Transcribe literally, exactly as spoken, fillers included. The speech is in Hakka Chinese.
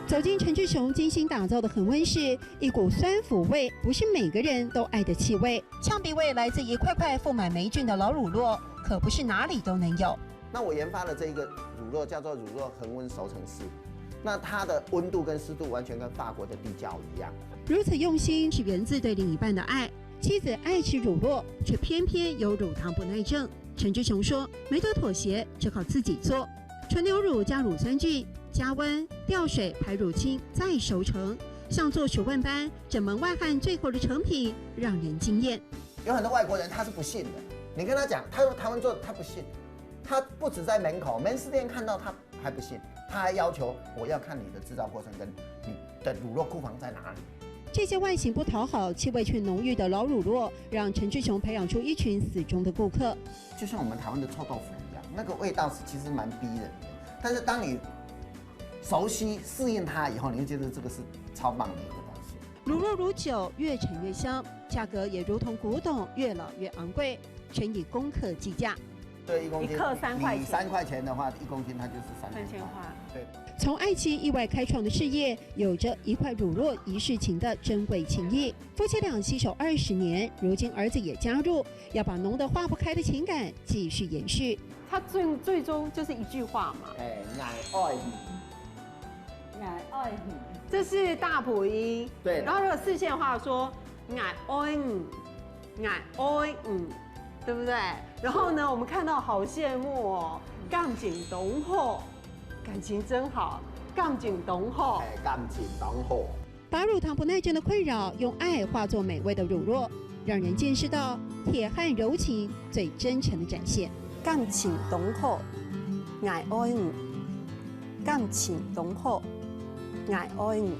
走进陈志雄精心打造的恒温室，一股酸腐味，不是每个人都爱的气味。呛鼻味来自一块块覆满霉菌的老乳酪，可不是哪里都能有。那我研发的这一个乳酪叫做乳酪恒温熟成室，那它的温度跟湿度完全跟法国的地窖一样。如此用心，是源自对另一半的爱。妻子爱吃乳酪，却偏偏有乳糖不耐症。陈志雄说，没得妥协，只好自己做。纯牛乳加乳酸菌，加温、吊水、排乳清，再熟成，像做学问般，整门外汉最后的成品让人惊艳。有很多外国人他是不信的，你跟他讲，他说台湾做的，他不信，他不止在门口门市店看到他还不信，他还要求我要看你的制造过程跟你的乳酪库房在哪里。这些外形不讨好、气味却浓郁的老乳酪，让陈志雄培养出一群死忠的顾客。就像我们台湾的臭豆腐一样，那个味道是其实蛮逼人的，但是当你熟悉适应它以后，你会觉得这个是超棒的一个东西。乳酪如酒，越陈越香，价格也如同古董，越老越昂贵，全以公克计价。对，一公斤一克三块钱你三块钱的话，一公斤它就是三千块。三千块。对。从爱妻意外开创的事业，有着一块乳酪一世情的珍贵情谊。夫妻俩携手二十年，如今儿子也加入，要把浓得化不开的情感继续延续。他最最终就是一句话嘛，哎，爱爱你。爱爱你，这是大埔音。对然后如果四县话说，爱爱你，爱爱你，对不对？然后呢，我们看到好羡慕哦，感情当好，感情真好，感情当好。哎，感情当好。把乳糖不耐症的困扰用爱化作美味的乳酪，让人见识到铁汉柔情最真诚的展现。感情当好，爱爱你，感情当好，爱爱你。